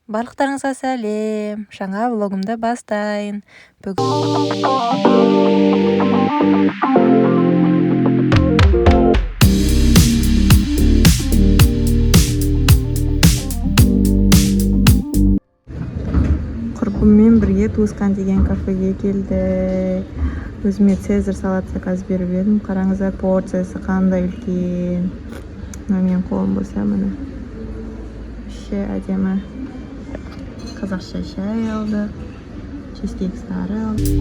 Барлықтарыңызға сәлем! Жаңа влогымды бастайын. Бүгін құрбыммен бірге «Туысқан» деген кафеге келдік. Өзіме цезарь салат заказ беріп едім. Қараңыздар, порциясы қандай үлкен. Мына менің қолым болса, міне, вообще әдемі. Қазақша шай алдық, чизкейк сары алдық.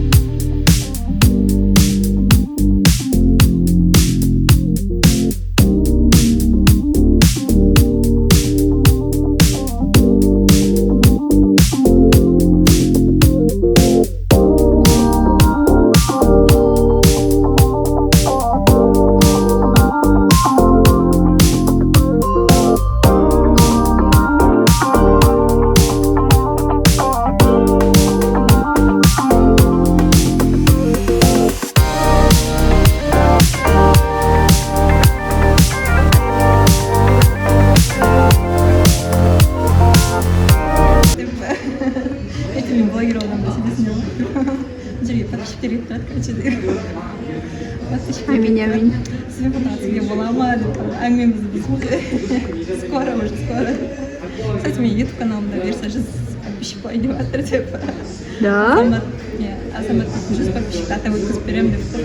Ертең мен блогер боламын да, сенесіңдер ма? Мына жерге подписчиктер келіп тұрады, короче. Подписчиктер. Аминь, аминь. «Сізбен фотоға түсуге бола ма?» деп әңгімемізді бұзып. Скоро уже, скоро. Кстати, менің ютуб каналымда бұйырса 100 подписчик болайын деп жатыр деп. Да? Азамат, иә, Азамат 100 подписчикті атап өткізіп беремін деп тұр.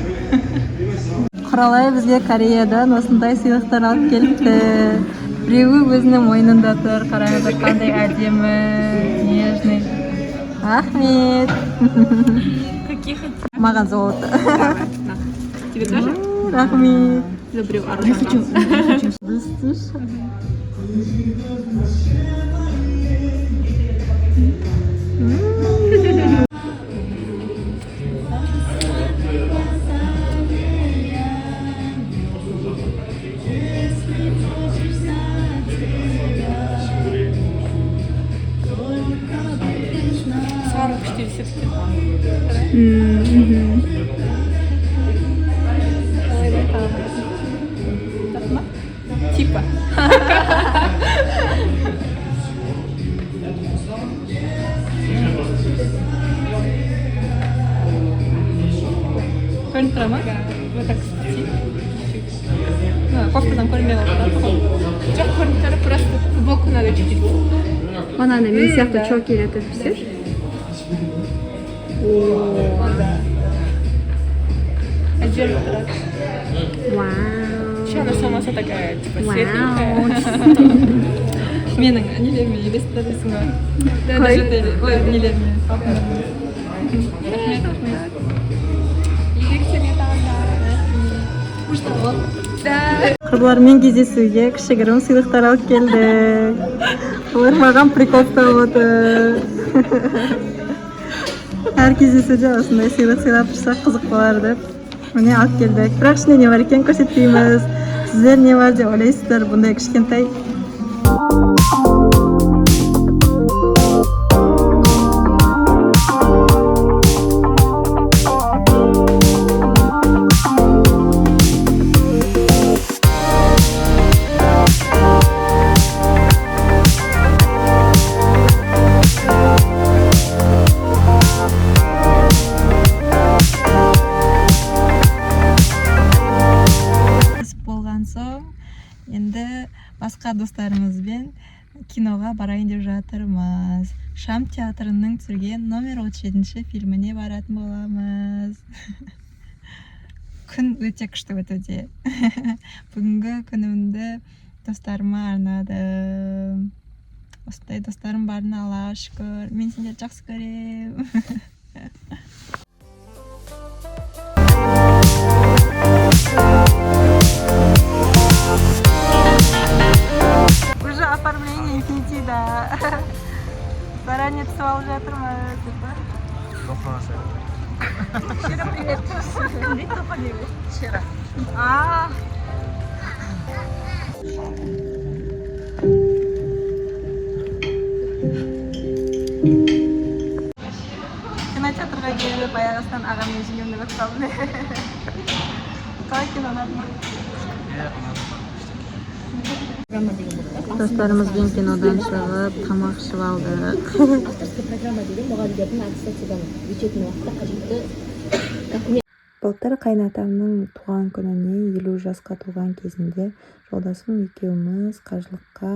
Құралай бізге Кореядан осындай сыйлықтар алып келіпті. Біреуі өзінің мойнында тұр. Қараңыздар, қандай әдемі, нежный. Рахмет. Какие хотите? Маған золото. Тебе тоже? Рахмет. Заберу. Я хочу. Блестишь. Сары күшті все-таки. Қалай байқағансың? Жақсы ма? Типа. Көрініп тұра ма? Вот так спусти. А, кофтадан көрінбей қалып тұр ғой. Жоқ, көрініп тұр, просто футболку надо чуть-чуть. Ананы мен сияқты чокер етіп пісір. О, да. Әдемі тұрады. Вау. Еще она сама вся такая, типа, Вау. светленькая. Менің нелеріме елестетесің ғой. Да, Қалай? да. Ой, нелеріме. Рахмет, рахмет. Ерекше тағамдар. Күшті ғой. Да. Құрбылармен кездесуге кішігірім сыйлықтар алып келдік. Олар маған прикол ұстап отыр. Әр кездесуде осындай сыйлық сыйлап тұрсақ, қызық болар деп. Міне, алып келдік. Бірақ ішінде не бар екенін көрсетпейміз. Сіздер не бар деп ойлайсыздар бұндай кішкентай? Болған соң, енді басқа достарымызбен киноға барайын деп жатырмыз. Шам театрының түсірген «Номер 37» фильміне баратын боламыз. Күн өте күшті өтуде. Бүгінгі күнімді достарыма арнадым. Осындай достарым барына Аллаға шүкір. Мен сендерді жақсы көремін. Уже оформление Инфинити-да заранее түсіп алып жатырмыз деп па. Шира, привет. Шира. А. Кинотеатрға келіп, аяқ астынан ағам мен жеңгемді көріп қалдым. Қалай, кино ұнады ма? Иә, ұнады. Достарымызбен кинодан шығып, тамақ ішіп алдық. Авторская программа деген мұғалімдердің аттестациядан өтетін уақытта қажетті документ. Былтыр қайнатамның туған күніне, 50 жасқа толған кезінде, жолдасым екеуміз қажылыққа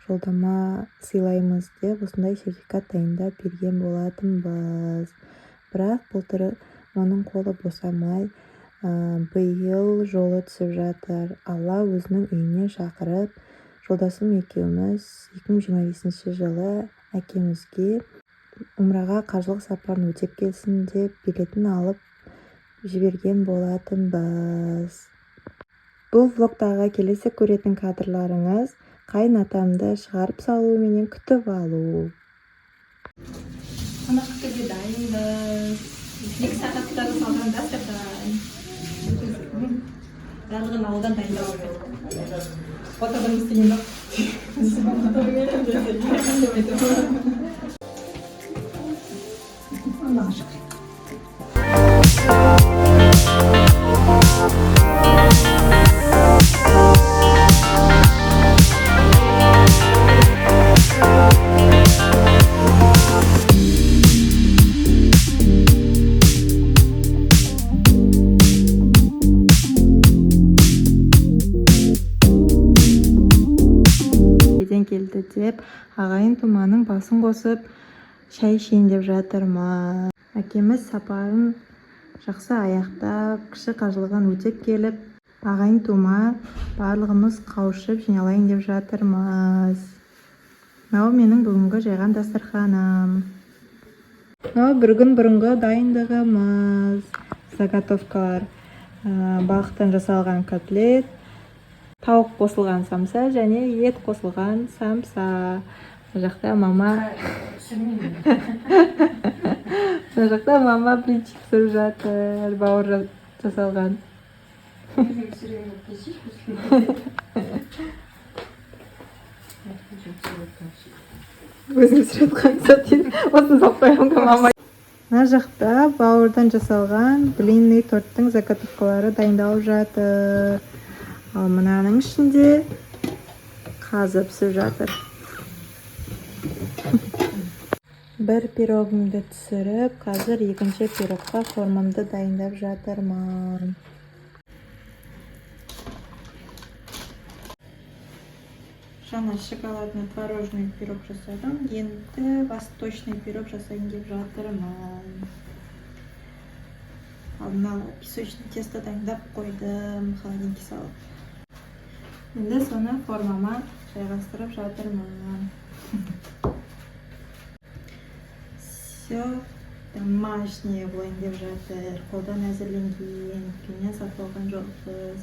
жолдама сыйлаймыз деп, осындай сертификат дайындап берген болатынбыз. Бірақ былтыр оның қолы босамай, биыл жолы түсіп жатыр. Алла өзінің үйіне шақырып, жолдасым екеуміз 2025 жылы әкемізге умраға қажылық сапарын өтеп келсін деп, билетін алып жіберген болатынбыз. Бұл влогтағы келесі көретін кадрларыңыз — қайын атамды шығарып салу менен күтіп алу. Тамақ күтуге дайынбыз. 2 сағатта жасалған дастархан. Барлығын ауылдан дайындап алдық. Отырдым, істеген жоқ. Аллаға шүкір. Неден келді деп, ағайын туманың басын қосып, шай ішейін деп жатырмын. Әкеміз сапарын жақсы аяқтап, кіші қажылығын өтеп келіп, ағайын тума барлығымыз қауышып жиналайын деп жатырмыз. Мынау менің бүгінгі жайған дастарханым. Мынау бір күн бұрынғы дайындығымыз, заготовкалар: балықтан жасалған котлет, тауық қосылған самса және ет қосылған самса. Мына жақта мама блинчик пісіріп жатыр, бауыр жасалған. Өзім пісіріп жатқан сәттен осыны салып қоямын ғой, мама. Мына жақта бауырдан жасалған блинный торттың заготовкалары дайындалып жатыр, ал мынаның ішінде қазы пісіп жатыр. Бір пирогымды түсіріп, қазір екінші пирогқа формамды дайындап жатырмын. Жаңа шоколадный творожный пирог жасадым, енді восточный пирог жасайын деп жатырмын. Алдын ала песочный тесто дайындап қойдым холодильникке салып, енді соны формама жайғастырып жатырмын. Все домашнее болайын деп жатыр, қолдан әзірленген, дүкеннен сатып алған жоқпыз.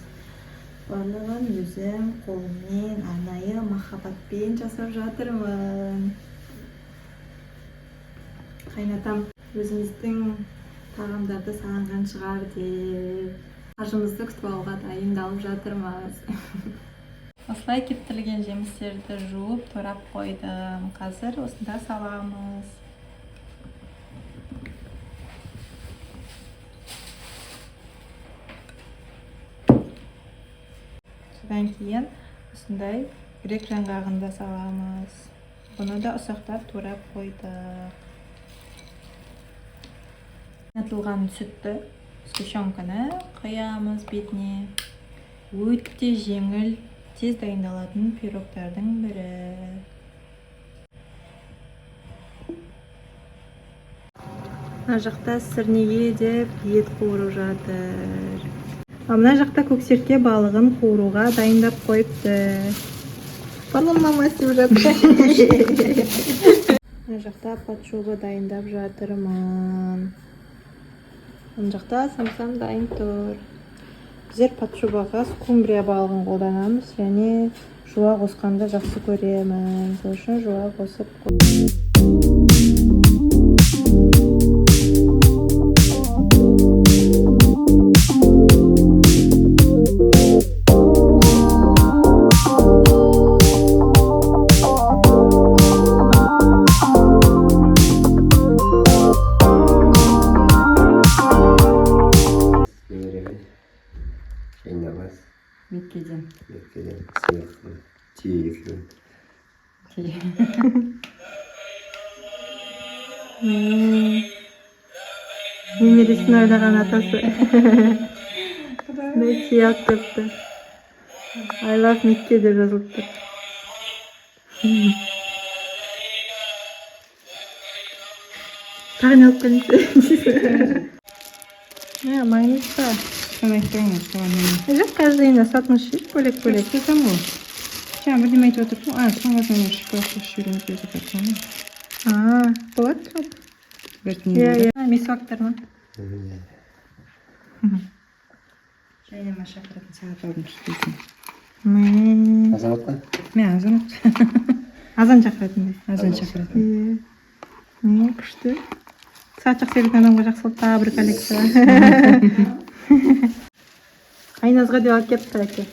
Барлығын өзім қолыммен, арнайы махаббатпен жасап жатырмын. Қайнатам өзіміздің тағамдарды сағынған шығар деп, қажымызды күтіп алуға дайындалып жатырмыз. Осылай кептірілген жемістерді жуып, турап қойдым, қазір осында саламыз. Содан кейін осындай грек жаңғағын да саламыз, бұны да ұсақтап турап қойдық. Қайнатылған сүтті, сгущенканы құямыз бетіне. Өте жеңіл, тез дайындалатын пирогтардың бірі. Мына жақта сірнеге деп ет қуырып жатыр, ал мына жақта көксерке балығын қуыруға дайындап қойыпты. Барлығын мама істеп жатыр. Мына жақта подшуба дайындап жатырмын, мына жақта самсам дайын тұр. Біздер подшубаға скумбрия балығын қолданамыз және жуа қосқанды жақсы көремін, сол үшін жуа қосып. Немереме Шайнамаз. Меккеден. Меккеден сыйлық. Түйе кетірген. Немересін ойлаған атасы. Сондай түйе алып келіпті. I love Мекке деп жазылып тұр. Тағы не алып келдіңіз? Ә, магнит па? Соны айтпаймын ғой, соған неме. Жоқ, каждый енді сатылып ше, бөлек бөлек. Айтып ғой. Жаңа бірдеме айтып отырдым. А, соңғы мен шоколад қосып жібереміз деп жатырмын ғой. А, болады жалпы. Бертін Иә, иә. Мисвактар ма? Жайнама шақыратын сағат алдым дейтін. Мә. Азамат қой? Мен азамат. Азан шақыратындай. Азан шақыратын. Иә. Мә, күшті. Сағат жақсы көретін адамға жақсы болды. Тағы бір коллекция. Айназға деп алып келіпті әке.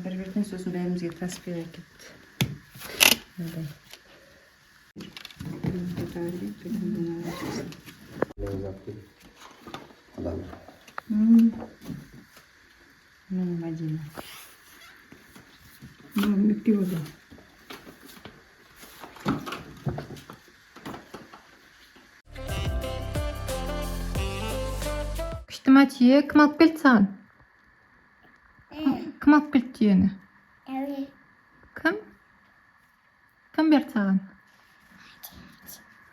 Бір бірден сосын бәрімізге таспиқ әкеліпті. Мындай. Адам. Міне Мадина. Нүкте болды. Күшті ма түйе? Кім алып келді саған? Кім алып келді түйені? Кім? Кім берді саған?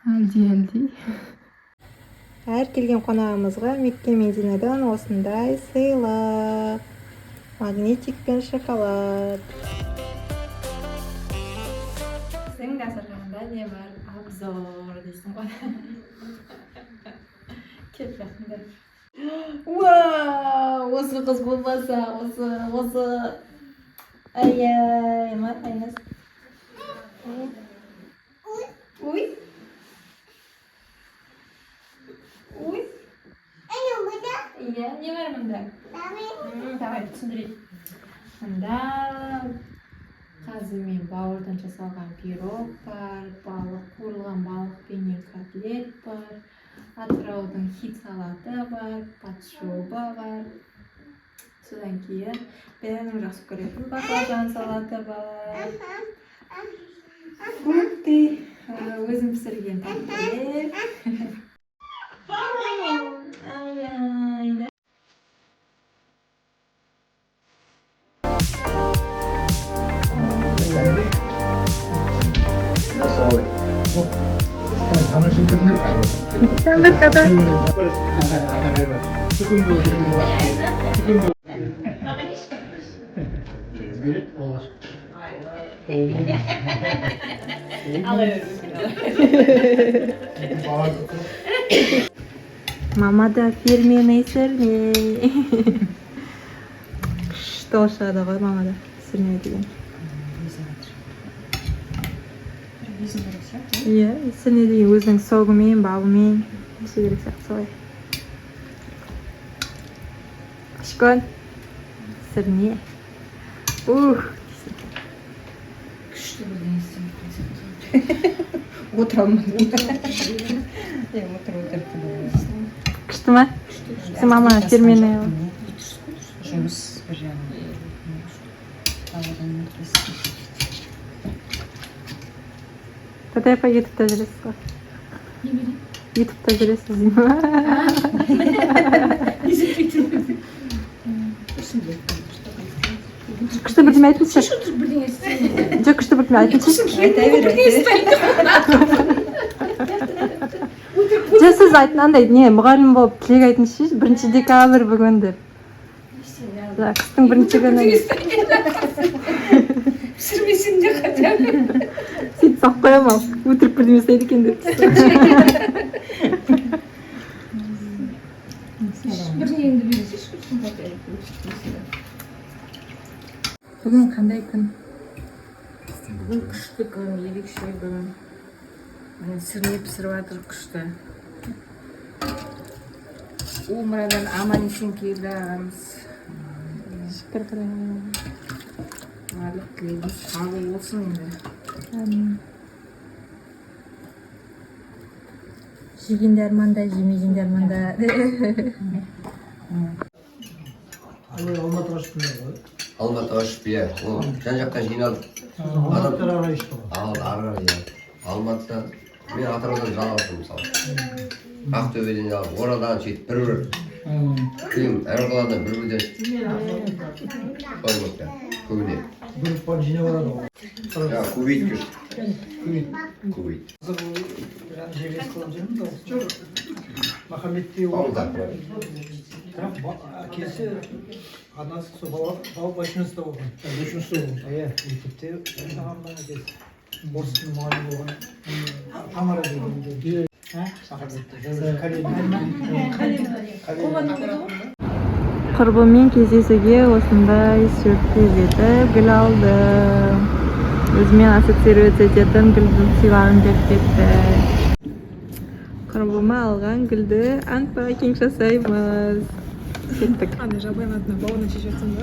Әлди, әлди. Әр келген қонағымызға Мекке Мединадан осындай сыйлық. Магнитик пен шоколад. Біздің дастарханында не бар? Обзор дейсің ғой. Кел жақында. Вау, осы қыз болмаса, осы, осы. Ай-ай, ма, Айназ. Ой. Ой. Иә, не бар мұнда? Давай, түсіндірейін. Мында қазы мен бауырдан жасалған пирог бар, балық, қуырылған балықпенен котлет бар, Атыраудың хит салаты бар, подшоба бар. Содан кейін бәрінің жақсы көретін баклажан салаты бар. Фрукты, өзім пісірген тәттілер. Ай-ай, да. Мама да фирменный сырне. Күшті болып шығады ғой мама да сырне деген. Иә, сырне деген өзінің согымен, бабымен өсу керек сияқты солай. Шкон. Сырне. Ух. Күшті бірдеңе істеп отыра алмадым. Е, отыр, отыр. Күшті ма? Сен мама фирменный. Жұмыс бір жағынан. Ауырын өткізіп. Татай апа, ютубта жүресіз ғой. Ютубта жүресіз деймін. Күшті бірдеме айтыңызшы. Жоқ, күшті бірдеме айтыңызшы. Айта бер, айта бер. Жоқ, сіз айтын, андай не, мұғалім болып тілек айтыңызшы, 1 декабрь бүгін деп. Да, қыстың бірінші күні. Пісірмесең де хотя бы. Сөйтіп салып қоямын ал. Өтірік бірдеме істейді екен деп. Бірдеңеңді берсейші, құрсын. Бүгін қандай күн? Бүгін күшті күн, ерекше күн. Міне, сірне пісіріп жатыр күшті. Умрадан аман есен келді ағамыз. Шүкір Құдайға. Барлық тілегіміз қабыл болсын енді. Әмин. Жегенде арманда, жемегенде арманда. Алматыға шықтыңдар ғой. Алматыға ұшып, иә, ол жан жақтан жиналдық. Сосын Алматыдан ары қарай ұшты ғой. Ал ары қарай, иә, Алматыдан, мен Атыраудан жалғастым, мысалы, Ақтөбеден жалғыз, Оралдан, сөйтіп бір бір кейін әр қаладан бір бірден солай болды да, көбіне. Группаны жинап алады ғой. Жаңағы Кувейтке ұштық. Кувейт. Кувейт. Қазір ол жаңағы жерлес қылып жүрміз ғой. Жоқ. Махамбетте ол. Ауылда. Бірақ әкесі, анасы сол бала Байшыныста болған. Байшыныста болған. Иә, мектепте оқыған ба әкесі. Орыс тілі мұғалімі болған. Тамара деген. Махамбетте. Калинин. Құрбыммен кездесуге осындай сюрприз етіп гүл алдым. Өзімен ассоциироваться ететін гүлді сыйлағым келіп кетті. Құрбыма алған гүлді unpacking жасаймыз. Кеттік. Ана жабайын атына бауына шешіп жатсам ба?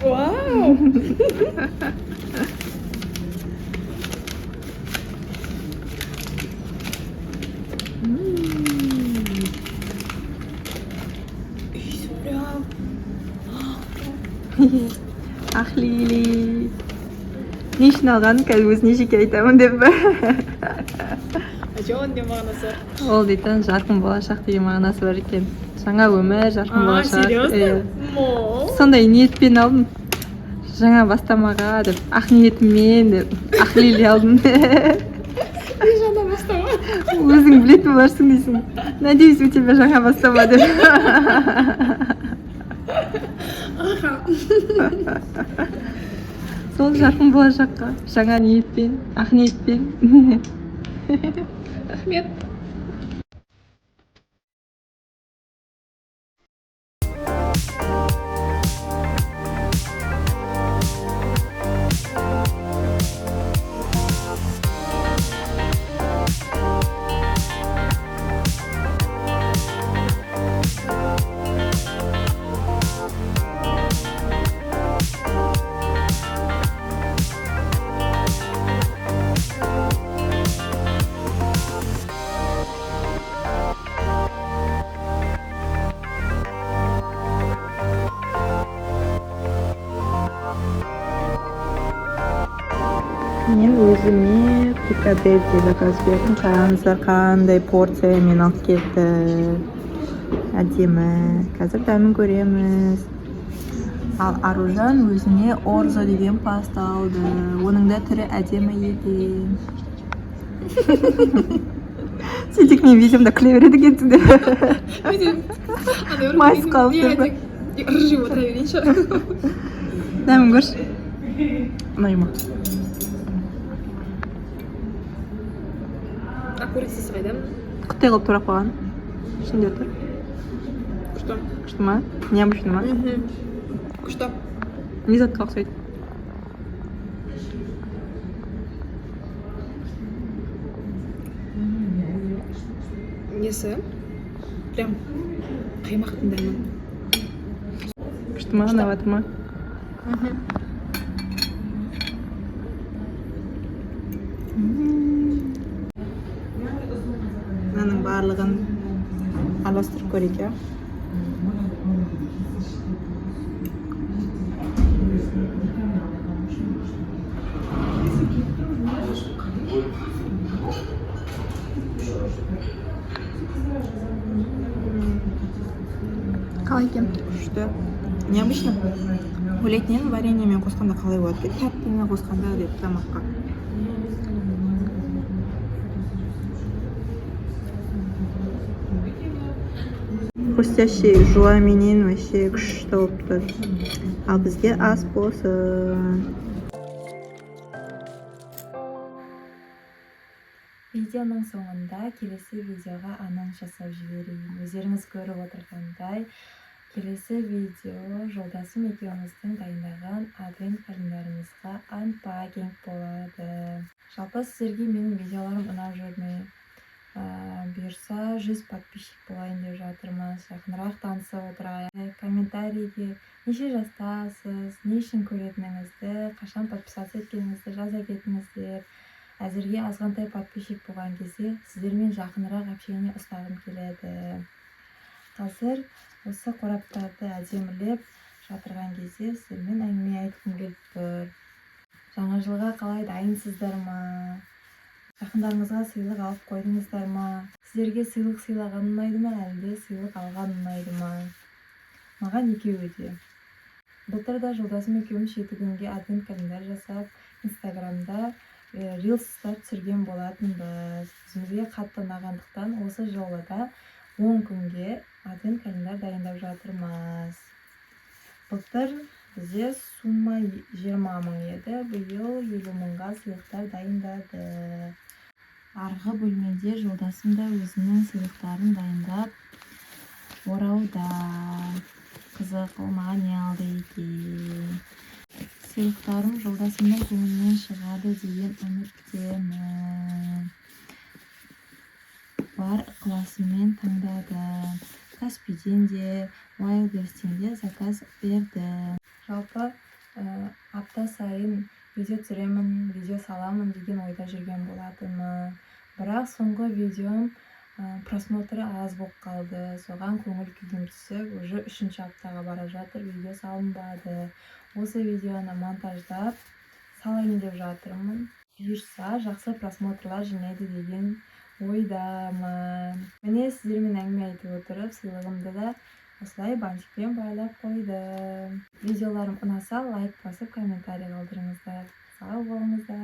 Вау! Иісі прям. Ах, Лили. Не үшін алғанын қазір өзіне жеке айтамын деп. А че оның не мағынасы? Ол дейтін жарқын болашақ деген мағынасы бар екен. Жаңа өмір, жарқын А, болашақ. серьезно? Иә. Мо. Сондай ниетпен алдым. Жаңа бастамаға деп, ақ ниетіммен деп, ақ лили алдым. Не жаңа бастама? Өзің білетін боларсың дейсің. Надеюсь, у тебя жаңа бастама деп. Аха. Сол жарқын болашаққа жаңа ниетпен, ақ ниетпен. Рахмет. Мен өзіме фрикадельки заказ бердім. Қараңыздар, қандай порциямен алып келді. Әдемі. Қазір дәмін көреміз. Ал Аружан өзіне орзо деген паста алды. Оның да түрі әдемі екен. Сен тек менің видеомда күле береді екенсің деп. Майыс қалып тұр ба? Ыржиып отыра берейінші. Дәмін көрші. Ұнай ма? А курицасы қайда? Құттай қылып турап қойған. Ішінде тұр. Күшті. Күшті ма? Необычно ма? Күшті. Не затқа ұқсайды? Несі? Прям қаймақтың дәмі. Күшті ма? Ұнап жатыр ма? Мынаның барлығын араластырып көрейік, иә. Қалай екен? Күшті, необычно. Ойлайтын едім, вареньемен қосқанда қалай болады екен, тәттімен қосқанда деп тамаққа. Хрустящий жуаменен вообще күшті болып тұр. Ал бізге ас болсын. Видеоның соңында келесі видеоға анонс жасап жіберейін. Өздеріңіз көріп отырғандай, келесі видео жолдасым екеуміздің дайындаған адвент календарымызға unpacking болады. Жалпы, сіздерге менің видеоларым ұнап жүр ме? Бұйырса, 100 подписчик болайын деп жатырмыз. Жақынырақ танысып отырайық. Комментарийге неше жастасыз, не үшін көретініңізді, қашан подписаться еткеніңізді жаза кетіңіздер. Әзірге азғантай подписчик болған кезде сіздермен жақынырақ общение ұстағым келеді. Қазір осы қораптарды әдемілеп жатырған кезде сіздермен әңгіме айтқым келіп тұр. Жаңа жылға қалай, дайынсыздар ма? Жақындарыңызға сыйлық алып қойдыңыздар ма? Сіздерге сыйлық сыйлаған ұнайды ма, әлде сыйлық алған ұнайды ма? Маған екеуі де. Былтыр да жолдасым екеуміз 7 күнге адвент календарь жасап, Инстаграмда рилстар түсірген болатынбыз. Өзімізге қатты ұнағандықтан, осы жолы да 10 күнге адвент календарь дайындап жатырмыз. Былтыр бізде сумма 20 000 еді, биыл 50 мыңға сыйлықтар дайындады. Арғы бөлмеде жолдасым да өзінің сыйлықтарын дайындап орауда. Қызық, ол маған не алды екен? Сыйлықтарым жолдасымның көңілінен шығады деген үміттемін. Бар ықыласыммен таңдадым. Каспийден де, Wildberries-тен де заказ бердім. Жалпы апта сайын видео түсіремін, видео саламын деген ойда жүрген болатынмын. Бірақ соңғы видеом просмотры аз болып қалды. Соған көңіл күйім түсіп, уже үшінші аптаға бара жатыр, видео салынбады. Осы видеоны монтаждап салайын деп жатырмын. Бұйырса, жақсы просмотрлар жинайды деген ойдамын. Міне, сіздермен әңгіме айтып отырып, сыйлығымды да осылай бантикпен байлап қойдым. Видеоларым ұнаса, лайк басып, комментарий қалдырыңыздар. Сау болыңыздар!